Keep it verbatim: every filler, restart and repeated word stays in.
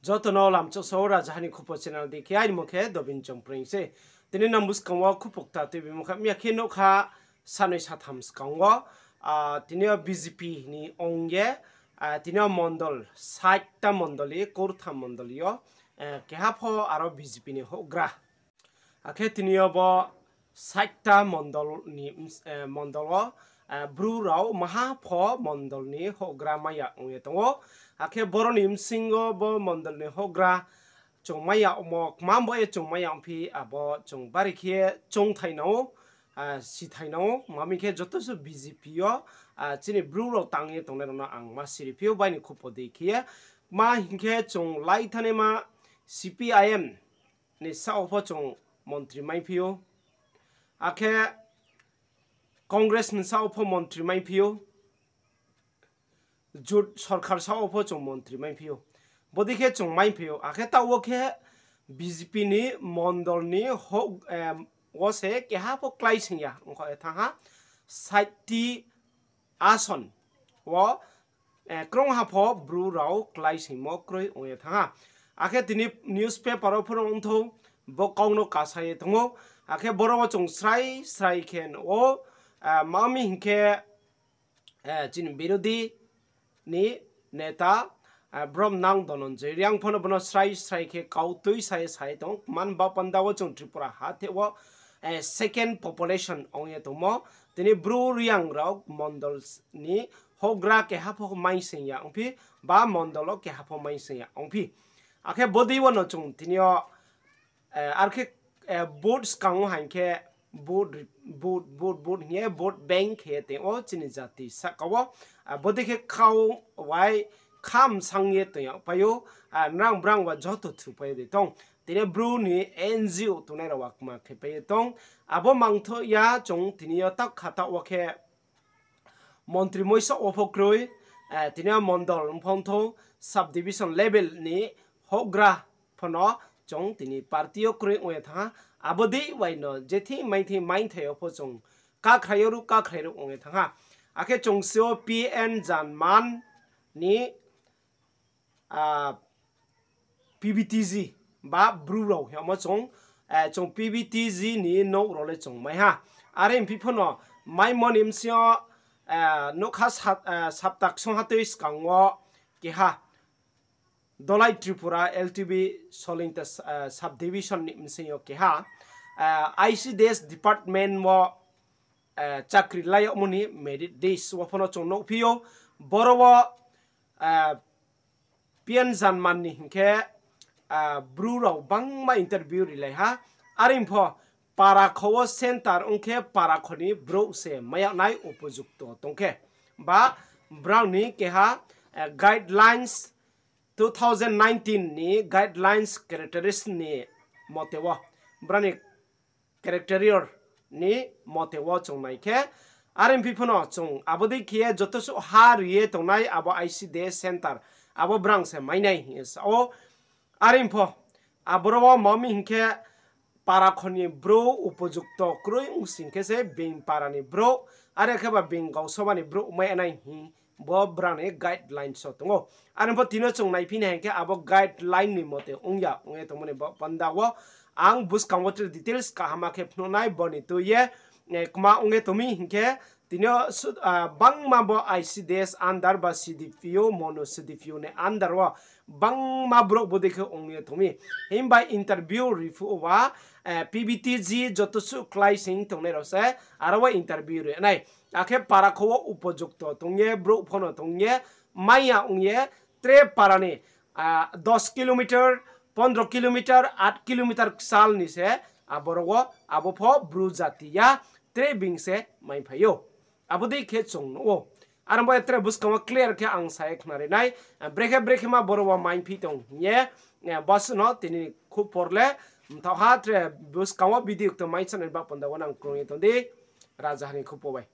Joto no lamchoksa o Rajaha ni Khupo channel dei khe aini mung khe Dobin Chongpreng se. Tini nang buskang wo khupo kta tuibimo kha, miya khe nougkha sanoi satham skang wo, tini yo B J P ni ong ye, tini yo mondol, sait ta mondoli, kurtham mondoli yo, keha pho aro B J P ni houhgra. Akhe tini yo bo sait ta mondol ni, mondol wo, Bru rao maha pho mondol ni houhgra mai ya ong ye tong ou. Akhe boro ni bsing yo bo mondol ni houhgra chung mai ya ongmo, kma bo ye chung mai ya ongphi, abo chung bari khe choungthai nang ou, sithai nang ou, ma mi khe joto suh B J P yo, chini Bru rao tang ye tongnai rao no ang ma siri phi ou, bai ni khupo dei khe ye. Ma hing khe chung lai thanaima C P I M ni saoh wo pho chung montri maiphi ou. Akhe Congress ni saoh wo pho montri maiphi ou. Jut sorkar saoh wo pho chung montri maiphi ou. Bodei khe chung maiphi ou. Akhe taoh wo khe B J P ni mondol ni houh, wo se keha pho kláisoing ya ongkha ye thanng ha. Sait ti ason wo, krungha pho Bru rao kláisoingmo kroi ong ye thanng ha. Akhe tini newspaper wo pho no ongthou, bo kau no kasa ye tong ou. Akhe boro wo chung srai srai khe nuh ou, ma mi hing khe, chini birodhi ni neta, Bromnang Dhananjay Reang pho no bo no srai srai khe kau tuisa ye sa ye tong ou, kma ni baoh panda wo chung Tripura hathe wo, second population ong ye tongmo, tini Bru Reang rao mondol ni houhgra keha pho maisoing ya ongphi, ba mondol wo keha pho maisoing ya ongphi. Akhe bodei wo no chung tini yo, arkhe, vote skang wo haing khe vote, vote, vote, vote hing ye vote bank khe ye tong ou chini jati sahka wo. Bodei khe khau wai kham sang ye tong yag pai ou, nrang brang wa joto thupai ye de tong. Tini Bru ni N G O tongnai rao wa kma khe pai ye tong. Abo mangthoh ya chung tini yo taoh kha taoh wo khe montri moisoh wo pho kroi, tini yo mondol ong pho ongthou, sub division level ni houhgra pho no chung tini party yo kroi ong ye thanng ha. Abo dei wai no je thing mai thing maithai yo pho chung kakhrai yo ruh kakhrai ruh ong ye thanng ha. Akhe chung se o P N Janman ni, P V T G ba Bru rao hingmo chung, chung P V T G ni nouh rao le chung mai ha. Are phi pho no maimo ni bsing yo, nougkha sapta ksung ha tui skang wo keha Dhalai Tripura L T B Solingta sub division ni bsing yo keha, I C D S department wo chakri lai yagmo ni merit list wo pho no chung nuhphi ou. Boro wo P N Janman ni hing khe, Bru rao bangma interview rilai ha. Are pho para kho wo centre ong khe para kho ni brouh se mai yag nai upojukto tong khe, ba brao ni keha guidelines, two thousand nineteen ni guidelines characteristics ni mote wo, brao ni character ni mote wo chung nai khe, are phi pho no chung abo dei khe ye joto suh ha ri ye tongnai abo I C D S centre, abo brang se mai nai hing ye sa ou. Are pho, aboro wo ma mi hing khe, para kho ni brouh upojukto kroi ong sing khe se being para ni brouh, are khe ba being gausoba ni brouh mai nai hing bo brang ni guidelines wo tong ou. Are pho tini yo chung naiphi nai hing khe abo guideline ni mote ong ya ong ye tongmo ni bo panda wo ang buskang wo tre details kaham khe phnuh nai bo ni tui ye, kma ong ye tong mi hing khe, tini yo bangma bo I C D S under ba C D P O, mono C D P O ni under wo bangma brouh bodei khe ong ye tong mi. Himba interview ri phuh wo ba, P V T G joto suh klái sing tongnai rao se aro wo interview ri nai. Akhe para kho wo upojukto tong ye, brouh pho no tong ye, mai ya ong ye, tre para ni, dos kilometer, pondro kilometer, aat kilometer kchal ni se, aboro wo, abo pho Bru jati ya, tre being se maiphai ou. Abo dei khe chung nuh ou. Are bo tre buskang wo clear khe ang sa ye khnari nai, brekhe brekhe ma boro wo maiphi tong hing ye, bo suh no tini khupor le, mthaoh ha tre buskang wo video kto mai sanai ba panda wo nang krung ye tong di, Rajaha ni Khupo bai.